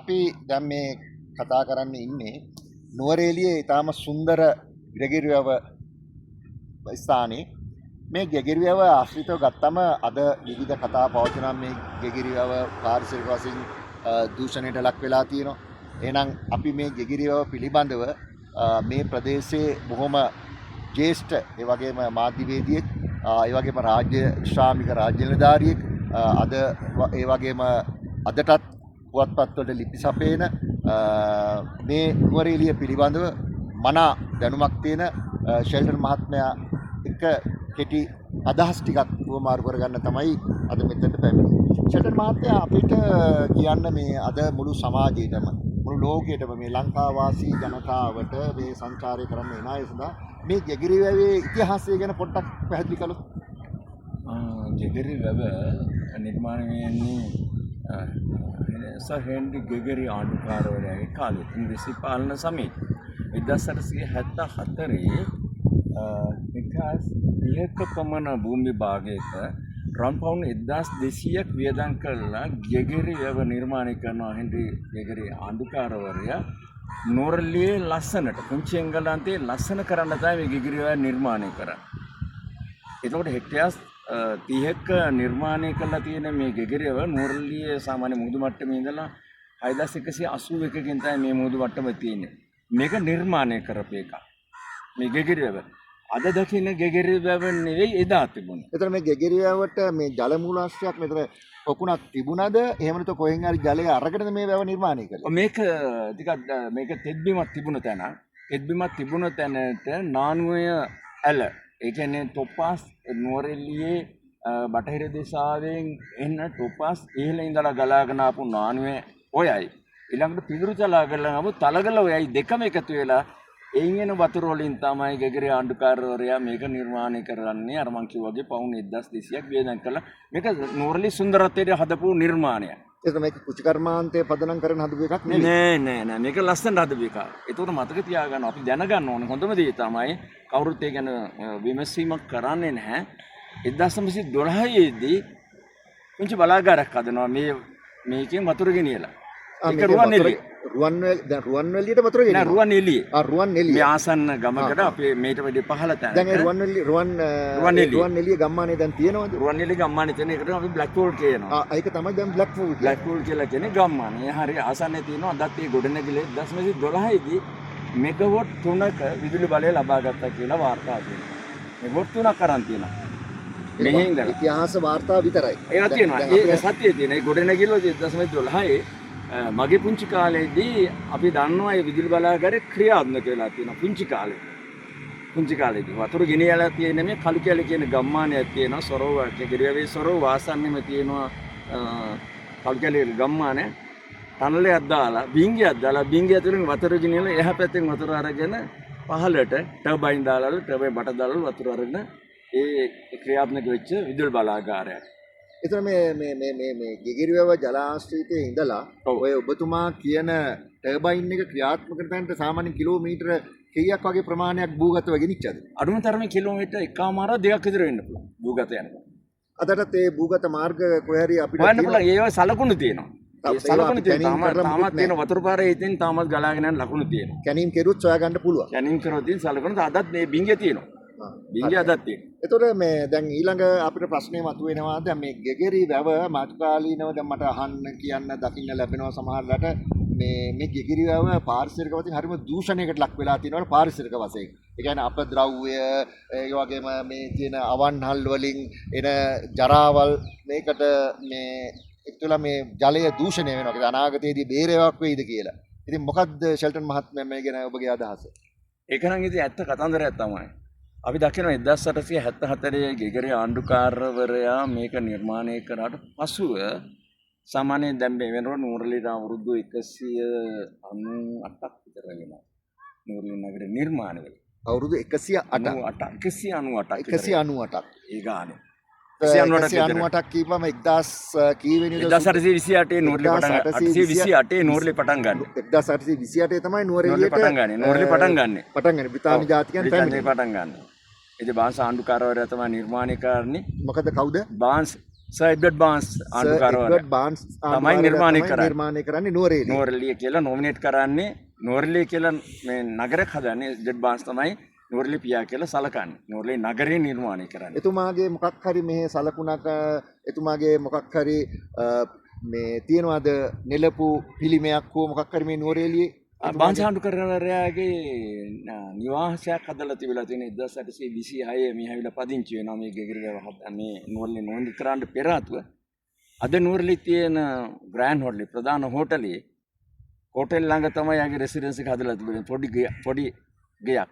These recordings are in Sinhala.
අපි දැන් මේ කතා කරන්න ඉන්නේ නුවරඑළියේ ඊටාම සුන්දර ග්‍රෙගරියව ස්ථානයේ. මේ ගෙගිරිවැව ආශ්‍රිතව ගත්තම අද විවිධ කතා පවතිනවා. මේ ගෙගිරිවැව පාරිසරික වශයෙන් දූෂණයට ලක් වෙලා තියෙනවා. එහෙනම් අපි මේ ගෙගිරිවැව පිළිබඳව මේ ප්‍රදේශයේ බොහොම ජ්‍යෙෂ්ඨ, ඒ වගේම මාධ්‍යවේදියෙක්, ඒ වගේම රාජ්‍ය ශ්‍රාමික රාජ්‍ය නිලධාරියෙක්, අද ඒ වගේම අදටත් පුවත්පත්වලට ලිපි සපයන, මේ නුවරඑළිය පිළිබඳව මනා දැනුමක් තියෙන ෂෙල්ටන් මහත්මයා එක්ක කෙටි අදහස් ටිකක් හුවමාරු කරගන්න තමයි අද මෙතනට පැමිණියේ. ෂෙල්ටන් මහත්තයා, අපිට කියන්න මේ අද මුළු සමාජයටම, මුළු ලෝකයටම, මේ ලංකා වාසී ජනතාවට, මේ සංචාරය කරන්න එන අය සඳහා මේ ගෙගිරි වැවේ ඉතිහාසය ගැන පොඩ්ඩක් පැහැදිලි කළොත්. ගෙගරි වැව නිර්මාණය වෙන්නේ සර් හෙන්රි ගෙගරි ආණ්ඩුකාරවරයාගේ කාලේ, ඉංග්‍රීසි පාලන සමයේ 1874 1030ක පමණ භූමි භාගයක රන් පවුන් 1200ක් වියදම් කරලා ගෙගරි වැව නිර්මාණය කරනවා හෙන්රි ගෙගරි ආණ්ඩුකාරවරයා. නුවරඑළියේ ලස්සනට, පුංචි එංගලන්තයේ ලස්සන කරන්න තමයි මේ ගෙගරි වැව නිර්මාණය කරන්නේ. එතකොට හෙක්ටයාස් 30ක නිර්මාණය කරලා තියෙන මේ ගෙගරියව නුවරඑළියේ සාමාන්‍ය මුහුදු මට්ටමේ ඉඳලා 6181කින් තමයි මේ මුහුදු මට්ටම තියෙන්නේ. මේක නිර්මාණය කරපු එකක්. මේ ගෙගරියව. අද දකින්න ගෙගරියව නෙවෙයි එදා තිබුණේ. එතන මේ ගෙගිරි වැවට මේ ජල මූලාශ්‍රයක් මෙතන පොකුණක් තිබුණාද? එහෙම නැත්නම් කොහෙන් හරි ජලය අරගෙනද මේ වැව නිර්මාණය කළේ? මේක ටිකක් මේක තෙත්බිමක් තිබුණ තැන. තෙත්බිමක් තිබුණ තැනට නානුවය ඇල, ඒ කියන්නේ තොප්පාස්, නුවරඑළියේ බටහිර දිශාවෙන් එන තොප්පාස් ඉහළ ඉඳලා ගලාගෙන ආපු නානුවේ ඔයයි, ඊළඟට පිදුරු තලාගල ආපු තලගල ඔයයි දෙකම එකතු වෙලා එයින් එන වතුර වලින් තමයි ගෙගරි ආණ්ඩුකාරවරයා මේක නිර්මාණය කරන්නේ. අර මං කිව්වා වගේ පවුන් 1200ක් වියදම් කරලා මේක නුවරඑළිය සුන්දරත්වයට හදපු නිර්මාණයක්. එතන මේක කුචිකර්මාන්තය පදනම් කරගෙන හදපු එකක් නෙවෙයි. නෑ නෑ නෑ, මේක ලස්සනට හදපු එකක්. ඒතකොට මතක තියාගන්න, අපි දැනගන්න ඕනේ හොඳම දේ තමයි, කවුරුත් ඒ ගැන විමසීමක් කරන්නේ නැහැ. 1912 දී පුංචි බලාගාරයක් හදනවා මේ මේකෙන් වතුර ගෙනියලා. ඒක රුවන්වැලිය. රුවන්වැලි, දැන් රුවන්වැලියට වතුර නෑ, ගෙනියනවා. රුවන්වැලිය. ආ, රුවන්වැලිය. මේ ආසන්න ගමකට, අපේ මේට වැඩි පහළ තැනක. දැන් ඒ රුවන්වැලි රුවන්වැලිය. රුවන්වැලිය ගම්මානේ දැන් තියෙනවද? රුවන්වැලි ගම්මානේ තියෙන එකට අපි බ්ලැක් හෝල් කියනවා. ආ, ඒක තමයි දැන් බ්ලැක් ෆූල් කියන්නේ. බ්ලැක් හෝල් කියලා කියන්නේ ගම්මානේ. හරි ආසන්නයේ තියෙනවා. අදත් ඒ ගොඩනැගිලි 1912 දී මෙගාවොට් 3ක විදුලි බලය ලබා ගත්තා කියලා වාර්තා තියෙනවා. මෙගාවොට් 3ක් අරන් තියෙනවා. මෙහි ඉඳලා. ඉතිහාස වාර්තා විතරයි. ඒවා තියෙනවා. ඒ සත්‍යය තියෙන. ඒ ගොඩනැගිල්ල 1912 මගේ පුංචි කාලේදී අපි දන්නවා ඒ විදුලි බලාගාරේ ක්‍රියාත්මක වෙලා තියෙනවා පුංචි කාලේ. පුංචි කාලේදී වතුර ගෙනියලා තියෙන මේ කළුකැලි කියන ගම්මානයක් තියෙනවා, සොරව ගෙරියවේ සොරව වාසන්නෙම තියෙනවා කළුකැලි ගම්මානය. ටනලයක් දාලා, බිංගියක් දාලා, බිංගිය ඇතුලෙන් වතුර ගෙනියලා එහා පැත්තෙන් වතුර අරගෙන පහළට ටර්බයින් දාලාලු, ටර්බයින් බට දාලාලු වතුර අරගෙන ඒ ක්‍රියාත්මක වෙච්ච විදුලි බලාගාරයක්. එතන මේ මේ මේ මේ මේ ගෙගිරිවැව ජලාශ්‍රිතයේ ඉඳලා ඔය ඔබතුමා කියන ටර්බයින් එක ක්‍රියාත්මක කරන තැනට සාමාන්‍ය කිලෝමීටර කීයක් වගේ ප්‍රමාණයක් භූගතව ගෙනිච්චද? අඩුම තරමේ කිලෝමීටර් එකමාරක් දෙකක් විතර වෙන්න පුළුවන් භූගත යනකොට. අදටත් ඒ භූගත මාර්ග කොහේ හරි අපිට හොයන්න පුළුවන්. ඒවා සලකුණු තියෙනවා. ඒ සලකුණු තියෙනවා. තාමත් තියෙන තියෙන වතුර පාරේ ඉතින් තාමත් ගලාගෙන යන ලකුණු තියෙනවා. කැනීම් කෙරුවොත් සොයා ගන්න පුළුවන්. කැනීම් කරොත් තියෙන සලකුණු අදත් මේ බිංගේ තියෙනවා. බිංගේ අදත් තියෙනවා. එතකොට මේ දැන් ඊළඟ අපිට ප්‍රශ්නේ මතුවෙනවා, දැන් මේ ගෙගිරි වැව මතුකාලීනව දැන් මට අහන්න කියන්න දකින්න ලැබෙනවා සමහරලාට මේ මේ ගෙගිරි වැව පාරිසරික වශයෙන් හරිම දූෂණයකට ලක් වෙලා තියෙනවා පාරිසරික වශයෙන්. ඒ කියන්නේ අපද්‍රව්‍ය, ඒ වගේම මේ තියෙන අවන්හල් වලින් එන ජරාවල් මේකට මේ එක්තුලා මේ ජලය දූෂණය වෙනවා කියලා, අනාගතයේදී බේරයක් වෙයිද කියලා. ඉතින් මොකද්ද ෂෙල්ටන් මහත්මයා මේ ගැන ඔබගේ අදහස? ඒක නම් ඉතින් ඇත්ත කතන්දරයක් තමයි. අපි දකිනවා 1874 ගෙගරි ආණ්ඩුකාරවරයා මේක නිර්මාණය කරාට පසුව සාමාන්‍යයෙන් දැන් මේ වෙනකොට නුවරඑළියට අවුරුදු 198ක් විතර වෙනවා. නුවරඑළිය නගරය නිර්මාණය වෙලා. අවුරුදු 108ක්. 198ක්. 198ක්. ඒ ගානේ. 198ක් කියපම 1000 කී වෙනිද? 1828 නුවරඑළිය පටන් ගන්න. 828 නුවරඑළිය පටන් ගන්න. 1828 තමයි නුවරඑළියට පටන් ගන්නේ. නුවරඑළිය පටන් ගන්නෙ. පටන් ගන්නේ. බ්‍රිතාන්‍ය ජාතිකයන් පැමිණෙන්නේ. පටන් ගන්න. ඉතින් බාන්ස් ආණ්ඩුකාරවරයා තමයි නිර්මාණය කරන්නේ. මොකද කවුද? බාන්ස් සර් එඩ්වඩ් බාන්ස් ආණ්ඩුකාරවරයා එඩ්වඩ් බාන්ස් තමයි නිර්මාණය කරන්නේ. නිර්මාණය කරන්නේ නුවරඑළිය. නුවරඑළිය කියලා නොමිනේට් කරන්නේ, නුවරඑළිය කියලා මේ නගරයක් හදන්නේ එඩ්වඩ් බාන්ස් තමයි නුවරඑළිය පියා කියලා සලකන්නේ. නුවරඑළිය නගරය නිර්මාණය කරන්නේ. එතුමාගේ මොකක් හරි මෙහි සලකුණක එතුමාගේ මොකක් හරි මේ තියනවාද නෙලපු පිළිමයක් හෝ මොකක් හරි මේ නුවරඑළියේ? බාන්ස් ආණ්ඩුකාරවරයාගේ නිවාසයක් හදලා තිබිලා තියෙන 1826 මේ ඇවිල්ලා පදිංචි වෙනවා මේ ගෙගිරිවැව මේ නුවරඑළිය නොමිනේට් කරන්න පෙර ආතුව. අද නුවරඑළියේ තියෙන ග්‍රෑන්ඩ් හෝටලේ ප්‍රධාන හෝටලේ හෝටල් ළඟ තමයි යාගේ රෙසිඩන්ස් එක හදලා තිබුණේ, පොඩි ගෙයක්.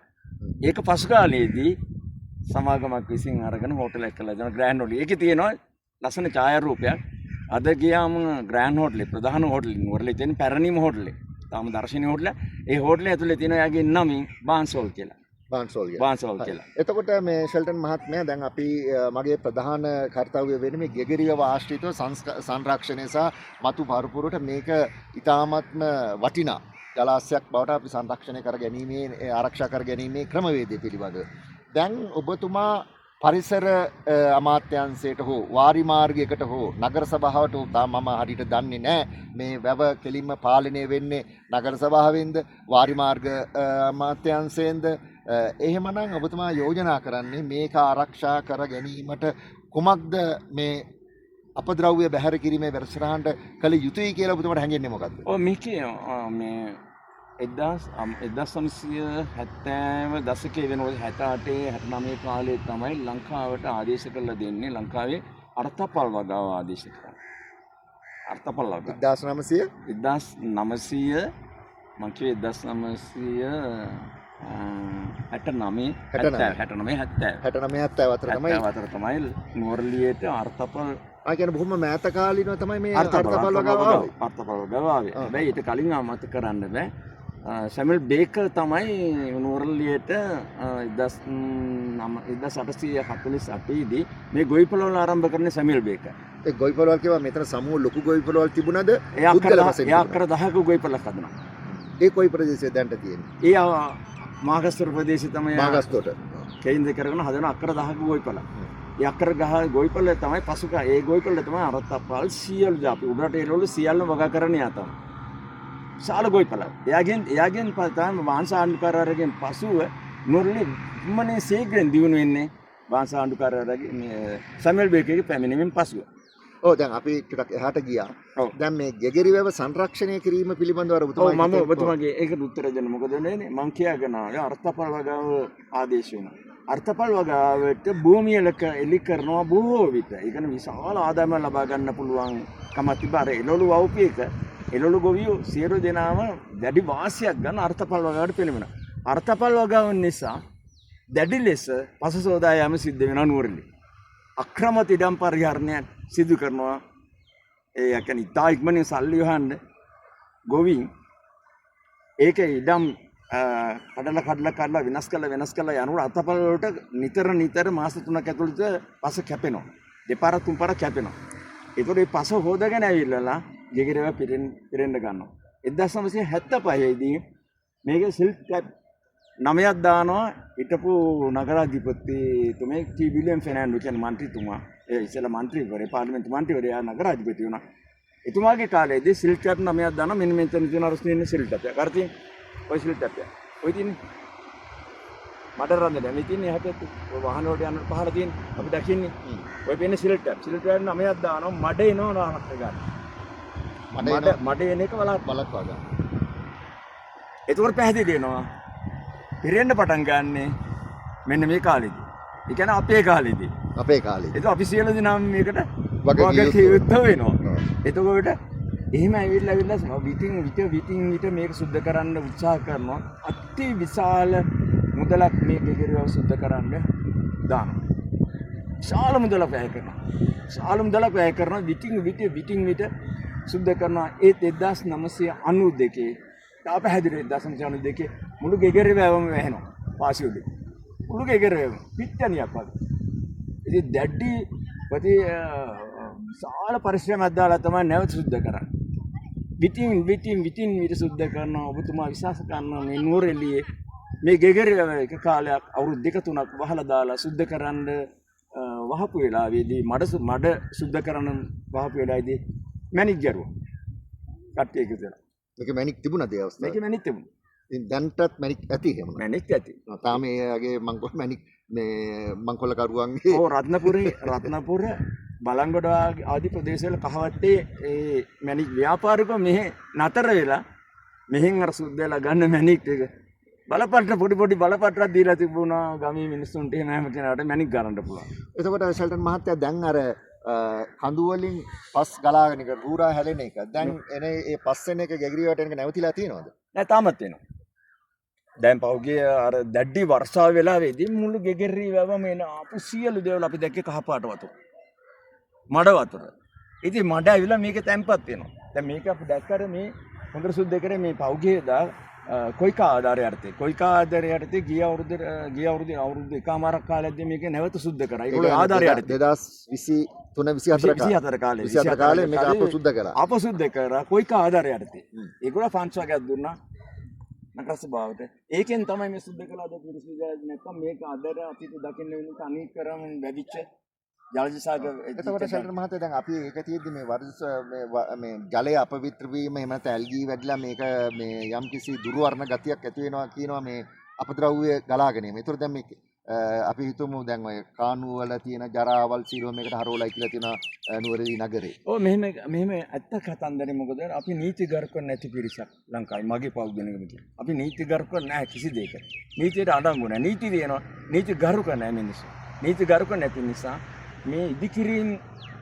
ඒක පසු කාලයේදී සමාගමක් විසින් අරගෙන හෝටලයක් කරලා දෙනවා ග්‍රෑන්ඩ් හෝටල්. ඒකේ තියෙනවා ලස්සන ඡායාරූපයක්. අද ගියාම ග්‍රෑන්ඩ් හෝටලේ ප්‍රධාන හෝටලේ නුවරඑළියේ තියෙන පැරණිම හෝටලේ. තාම දර්ශනීය හෝටලයක්. ඒ හෝටලේ ඇතුලේ තියෙන යාගේ නමින් බාන්සෝල් කියලා. බාන්සෝල් කියලා. බාන්සෝල් කියලා. එතකොට මේ ෂෙල්ටන් මහත්මයා දැන් අපි මගේ ප්‍රධාන කර්තව්‍ය වෙන්නේ මේ ගෙගිරිවැව ආශ්‍රිතව සංරක්ෂණය සහ මතු පරපුරට මේක ඉතාමත්ම වටිනා ජලාශයක් බවට අපි සංරක්ෂණය කර ගැනීමේ, ආරක්ෂා කර ගැනීමේ ක්‍රමවේදය පිළිබඳව. දැන් ඔබතුමා පරිසර අමාත්‍යාංශයට හෝ වාරි මාර්ගයකට හෝ නගර සභාවට හෝ තාම මම හරියට දන්නේ නෑ මේ වැව කෙලින්ම පාලනය වෙන්නේ නගර සභාවෙන්ද වාරි මාර්ග අමාත්‍යාංශයෙන්ද? එහෙමනම් ඔබතුමා යෝජනා කරන්නේ මේක ආරක්ෂා කර ගැනීමට කුමක්ද මේ අපද්‍රව්‍ය බැහැර කිරීමේ වැඩසටහනට කළ යුතුයි කියලා ඔබතුමාට හැඟෙන්නේ මොකද්ද? ඔව්, මේකේ මේ 1970 දශකයේ වෙනකොට 68 69 කාලේ තමයි ලංකාවට ආදේශ කරලා දෙන්නේ ලංකාවේ අර්ථපල් වගාව ආදේශ කරන්නේ. අර්ථපල් වගාව. එක්දාස් නවසිය? එක්දාස් නවසිය, මං කිව්වේ එක්දාස් නවසිය, හැටනමය, හැටනමය. හැටනමය, හැත්තෑව. හැටනමය, හැත්තෑව අතර තමයි. හැත්තෑව අතර තමයි නුවරඑළියට අර්ථපල් කියන්නේ බොහොම මෑත කාලීනව තමයි මේ අර්ථපල් අර්ථපල් වගාව වගාව ආවේ. අර්ථපල් වගාව ආවේ. හැබැයි ඊට කලින් අමතක කරන්න බෑ. සැමුවෙල් බේකර් තමයි නුවරඑළියට 1848 දී මේ ගොවිපළවල් ආරම්භ කරන්නේ සැමුවෙල් බේකර්. ඒ ගොවිපළවල් කියවා මෙතන සමූහ ලොකු ගොවිපළවල් තිබුණාද? එයා පුද්ගල වශයෙන් එයා තිබුණාද? අක්කර 10ක ගොවිපළක් හදනවා. ඒ කොයි ප්‍රදේශයේද දැනට තියෙන්නේ? ඒ මාගස්තොට ප්‍රදේශය තමයි මාගස්තොට. කේන්ද්‍ර කරගෙන හදන අක්කර 10ක ගොවිපළ. ඒ අක්කර ගහ ගොවිපළ තමයි පසුක ඒ ගොවිපළ තමයි අරතපල් සියලු ජාති උඩරට එළවලු සියල්ලම වගා කරන යා තමයි. විශාල ගොවිපළ. එයාගෙන් තමයි වංශ ආණ්ඩුකාරවරගෙන් පසුව නුවරඑළිය ඉක්මනින් ශීඝ්‍රයෙන් දියුණු වෙන්නේ වංශ ආණ්ඩුකාරවරගේ මේ සැමුවෙල් බේකර්ගේ පැමිණීමෙන් පසුව. ඔව්, දැන් අපි ටිකක් එහාට ගියා. දැන් මේ ගෙගිරිවැව සංරක්ෂණය කිරීම පිළිබඳව අර ඔබතුමා ඔව්, මම හිතේ ඔබතුමාගේ ඒකට උත්තර දෙන්න. මොකද වෙන්නේ? මං කියාගෙන ආවේ අර්ථපල් වගාව ආදේශ වෙනවා. අර්ථපල් වගාවට භූමිය එලි කරනවා බොහෝ විට. ඒ කියන්නේ විශාල ආදායමක් ලබා ගන්න පුළුවන් කමක් තිබ්බ. අර එළවලු වවුපු එක එළවලු ගොවියෝ සියලු දෙනාම දැඩි වාසියක් ගන්න අර්ථපල් වගාවට පෙළඹෙනවා. අර්ථපල් වගාව නිසා දැඩි ලෙස පස සෝදා යාම සිද්ධ වෙනවා නුවරඑළිය. අක්‍රම ඉඩම් පරිහරණයක් සිදු කරනවා. ඒ කියන්නේ ඉතා ඉක්මනින් සල්ලි හොයන්න ගොවීන් ඒක ඉඩම් කඩලා කඩලා කඩලා වෙනස් කරලා වෙනස් කරලා යනකොට අතපල් වලට නිතර නිතර මාස 3ක් ඇතුළත පස කැපෙනවා. දෙපාරක් තුන් පාරක් කැපෙනවා. ඒතකොට මේ පස හොදගෙන ඇවිල්ලා ගෙගිරව පිරෙන්න ගන්නවා. එක්දාස් නවසිය හැත්තපහේදී මේක සිල්ට් ටැප් 9ක් දානවා හිටපු නගරාධිපතිතුමේ ටී විලියම් ෆෙනෑන්ඩෝ කියන මන්ත්‍රීතුමා. ඒ ඉස්සෙල්ලා මන්ත්‍රීවරයා, පාර්ලිමේන්තු මන්ත්‍රීවරයා නගරාධිපති වුණා. එතුමාගේ කාලේදී සිල්ට් ටැප් 9ක් දානවා. මෙන්න මෙතන තියෙන අර තියෙන සිල්ට් ටැප් එක. අර තියෙන ඔය සිල්ට් ටැප් එක. ඔය තියෙන්නේ මඩ රඳ නෑ. මේ තියෙන්නේ එහා පැත්තේ. ඔය වාහන වලට යන පහළ තියෙන අපි දකින්නේ. ඔය පේන්නේ සිල්ට් ටැප්. සිල්ට් ටැප් 9ක් දානවා. මඩ එනවා නරක ගන්න. මඩ එනවා. මඩ එන එක බලක්වා ගන්න. එතකොට පැහැදිලි වෙනවා. පිරෙන්න පටන් ගන්නෙ මෙන්න මේ කාලෙදී. ඒ කියන්නේ අපේ කාලෙදී. අපේ කාලෙදී. එතකොට අපි සියලු දෙනාම මේකට වග වග කිය කිය යුත්තෝ වෙනවා. එතකොට එහෙම ඇවිල්ලා විටින් විට විටින් විට මේක සුද්ධ කරන්න උත්සාහ කරනවා. අති විශාල මුදලක් මේ ගෙගිරිවැව සුද්ධ කරන්න දානවා. විශාල මුදලක් වැය කරනවා. විශාල මුදලක් වැය කරනවා. විටින් විට විටින් විට සුද්ධ කරනවා. ඒත් එක්දාස් නවසිය අනූ දෙකේ තා පැහැදිලි එක්දාස් නවසිය අනූ දෙකේ මුළු ගෙගිරිවැවම වැහෙනවා. පාසි උඩ. මුළු ගෙගිරිවැවම පිට්ටනියක් වගේ. ඉතින් දැඩි විශාල පරිශ්‍රමයක් දාලා තමයි නැවත සුද්ධ කරන්නේ. විටින් විටින් විටින් විට සුද්ධ කරනවා. ඔබතුමා විශ්වාස කරනවා මේ නුවරඑළියේ මේ ගෙගිරිවැව එක කාලයක් අවුරුදු දෙක තුනක් වහලා දාලා සුද්ධ කරන්න වහපු වෙලාවේදී මඩ සුද්ධ කරන වහපු වෙලාවේදී මැණික් ගැරුවා. කට්ටිය එකතු වෙලා. මේක මැණික් තිබුණාද ඒ අවස්ථාවේ? මේකේ මැණික් තිබුණා. ඉතින් දැන්ටත් මැණික් ඇති එහෙම. මැණික් ඇති. තාම ඒ වගේ මංකොල්ල මැණික් මේ මංකොල්ල කරුවන්ගේ ඔව්, රත්නපුර බලංගොඩ ආදී ප්‍රදේශවල කහවත්තේ ඒ මැණික් ව්‍යාපාරිකව මෙහෙ නතර වෙලා මෙහෙන් අර සුද්ධ වෙලා ගන්න මැණික් ටික බලපත්‍ර පොඩි පොඩි බලපත්‍රයක් දීලා තිබුණා ගමේ මිනිස්සුන්ට. එහෙම හැම කෙනාට මැණික් ගන්න පුළුවන්. එතකොට ෂෙල්ටන් මහත්තයා දැන් අර කඳු වලින් පස් ගලාගෙන එක රූරා හැලෙන එක දැන් එන ඒ පස් වෙන එක ගැගිරියට එන එක නැවතිලා තියෙනවද? නෑ, තාමත් එනවා. දැන් පහුගිය අර දැඩි වර්ෂාව වෙලාවේදී මුළු ගෙගෙරි වැවම එන ආපු සියලු දේවල් අපි දැක්කේ කහ පාට වතුර. මඩ වතුර. ඉතින් මඩ ඇවිල්ලා මේක තැම්පත් වෙනවා. දැන් මේක අපි දැක්කට මේ හොඳට සුද්ධ කරේ මේ පහුගිය දා කොයිකා ආධාරය යටතේ. කොයිකා ආධාරය යටතේ ගිය අවුරුද්දේ අවුරුදු එකමාරක් කාලයක්දී මේක නැවත සුද්ධ කරා. ඒගොල්ලෝ ආධාරය යටතේ 2023 24 කාලේ 24 කාලේ මේක අප සුද්ධ කරා. අප සුද්ධ කරා කොයිකා ආධාරය යටතේ. ඒගොල්ලෝ ෆන්ඩ්ස් වගේක් දුන්නා නගර සභාවට. ඒකෙන් තමයි මේ සුද්ධ කළා අද පිරිසිදු නැත්නම් මේක අදට අපිට දකින්න වෙන තනි කරම වැදිච්ච ජලජ සාගර. එතකොට ෂෙල්ටන් මහත්තයා දැන් අපි ඒක තියෙද්දි මේ වර්ෂ මේ ජලය අපවිත්‍ර වීම එහෙම නැත්නම් ඇල්ගී වැඩිලා මේක මේ යම්කිසි දුර්වර්ණ ගතියක් ඇති වෙනවා කියනවා මේ අපද්‍රව්‍ය ගලාගෙන එීම. ඒතර දැන් මේ අපි හිතමු දැන් ඔය කානු වල තියෙන ජරාවල් සීලුව මේකට හරවලයි කියලා තියෙනවා නුවරඑළිය නගරේ. ඔව්, මෙහෙම ඇත්ත කතන්දරේ. මොකද අපි නීතිගරුක නැති පිරිසක් ලංකාවේ, මගේ පෞද්ගලිකම කියන. අපි නීතිගරුක නැහැ කිසි දෙයක. නීතියට අඩංගු නැහැ. නීති තියෙනවා, නීතිගරුක නැහැ මිනිස්සු. නීතිගරුක නැති නිසා මේ ඉදිකිරීම්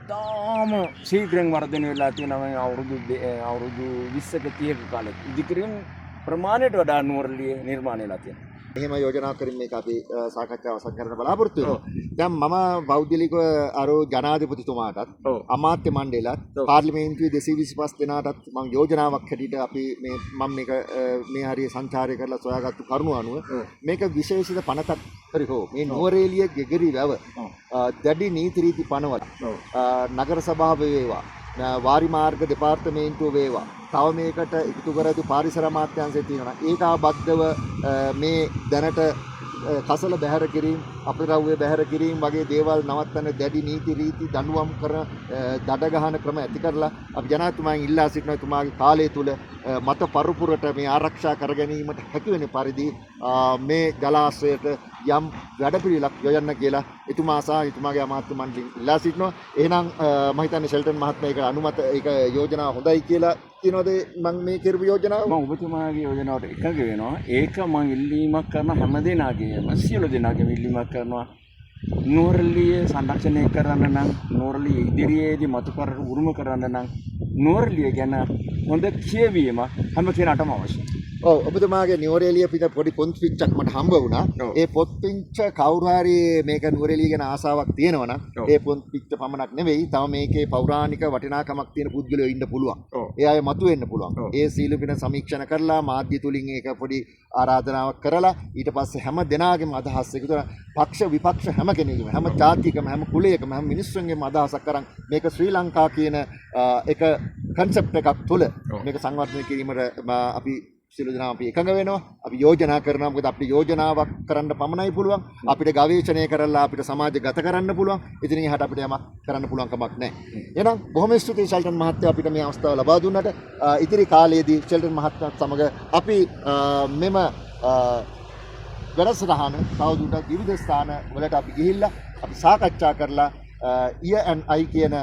තාම ශීඝ්‍රයෙන් වර්ධනය වෙලා තියෙනවා. මේ අවුරුදු 20ක 30ක කාලෙක ඉදිකිරීම් ප්‍රමාණයට වඩා නුවරඑළිය නිර්මාණය වෙලා තියෙනවා. එහෙම යෝජනා කරමින් මේක අපි සාකච්ඡාව අවසන් කරන්න බලාපොරොත්තු වෙනවා. දැන් මම පෞද්ගලිකව අර ජනාධිපතිතුමාටත් අමාත්‍ය මණ්ඩලයත් පාර්ලිමේන්තුවේ 225 දෙනාටත් මම යෝජනාවක් හැටියට අපි මේ මම මේක මේ හරිය සංචාරය කරලා සොයාගත්තු කරුණු අනුව මේක විශේෂිත පනතක් හරි හෝ මේ නුවරඑළිය ගෙගිරි වැව දැඩි නීති රීති පනවලා නගර සභාව වේවා, වාරි මාර්ග දෙපාර්තමේන්තුව වේවා, තව මේකට එකතු කර ඇති පාරිසර අමාත්‍යාංශය තියෙනවා. ඒක ආබද්ධව මේ දැනට කසල බැහැර කිරීම, අපද්‍රව්‍ය බැහැර කිරීම වගේ දේවල් නවත්තන දැඩි නීති රීති දඬුවම් කරන දඩ ගහන ක්‍රම ඇති කරලා අපි ජනාධිපතිතුමාගෙන් ඉල්ලා සිටිනවා එතුමාගේ කාලය තුල මත පරපුරට මේ ආරක්ෂා කර ගැනීමට හැකි වෙන පරිදි මේ ජලාශයට යම් වැඩපිළිවෙලක් යොදන්න කියලා එතුමා සහ එතුමාගේ අමාත්‍ය මණ්ඩලයෙන් ඉල්ලා සිටිනවා. එහෙනම් මම හිතන්නේ ෂෙල්ටන් මහත්මයා ඒකට අනුමත ඒක යෝජනාව හොඳයි කියලා කියනවාද මං මේ කරපු යෝජනාව? මම ඔබතුමාගේ යෝජනාවට එකඟ වෙනවා. ඒක මං ඉල්ලීමක් කරන හැම දෙනාගේම සියලු දෙනාගේම ඉල්ලීමක් කරනවා. නුවරඑළිය සංරක්ෂණය කරන්න නම්, නුවරඑළිය ඉදිරියේදී මතු කර උරුම කරන්න නම් නුවරඑළිය ගැන හොඳ කියවීම හැම කෙනාටම අවශ්‍යයි. ඔව්, ඔබතුමාගේ නුවරඑළිය පිට පොඩි පොත් පිච්චක් මට හම්බ වුණා. ඒ පොත් පිච්ච කවුරු හරි මේක නුවරඑළිය ගැන ආසාවක් තියෙනවා නම් ඒ පොත් පිච්ච පමණක් නෙවෙයි, තව මේකේ පෞරාණික වටිනාකමක් තියෙන පුද්ගලයෝ ඉන්න පුළුවන්. ඒ අය මතුවෙන්න පුළුවන්. ඒ සීල පින සමීක්ෂණ කරලා මාධ්‍ය තුලින් ඒක පොඩි ආරාධනාවක් කරලා ඊට පස්සේ හැම දෙනාගේම අදහස් එකතු කරලා පක්ෂ විපක්ෂ හැම කෙනෙකුගේම හැම ජාතියකම හැම කුලයකම හැම මිනිස්සුන්ගේම අදහසක් අරන් මේක ශ්‍රී ලංකා කියන එක කන්සෙප්ට් එකක් තුල මේක සංවර්ධනය කිරීමට අපි සියලු දෙනා අපි එකඟ වෙනවා. අපි යෝජනා කරනවා. මොකද අපිට යෝජනාවක් කරන්න පමණයි පුළුවන්. අපිට ගවේෂණය කරලා අපිට සමාජගත කරන්න පුළුවන්. ඉතින් එහාට අපිට යමක් කරන්න පුළුවන් කමක් නැහැ. එහෙනම් බොහොම ස්තුතියි ෂෙල්ටන් මහත්තයා අපිට මේ අවස්ථාව ලබා දුන්නට. ඉදිරි කාලයේදී ෂෙල්ටන් මහත්තයාත් සමග අපි මෙම වැඩසටහන තවදුරටත් විවිධ ස්ථාන වලට අපි ගිහිල්ලා අපි සාකච්ඡා කරලා ඉය ඇන්ඩ් අයි කියන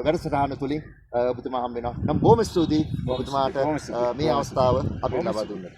වැඩසටහන තුලින් ඔබතුමා හම්බ වෙනවා. නම් බොහොම ස්තුතියි ඔබතුමාට මේ අවස්ථාව අපිට ලබා දුන්නට.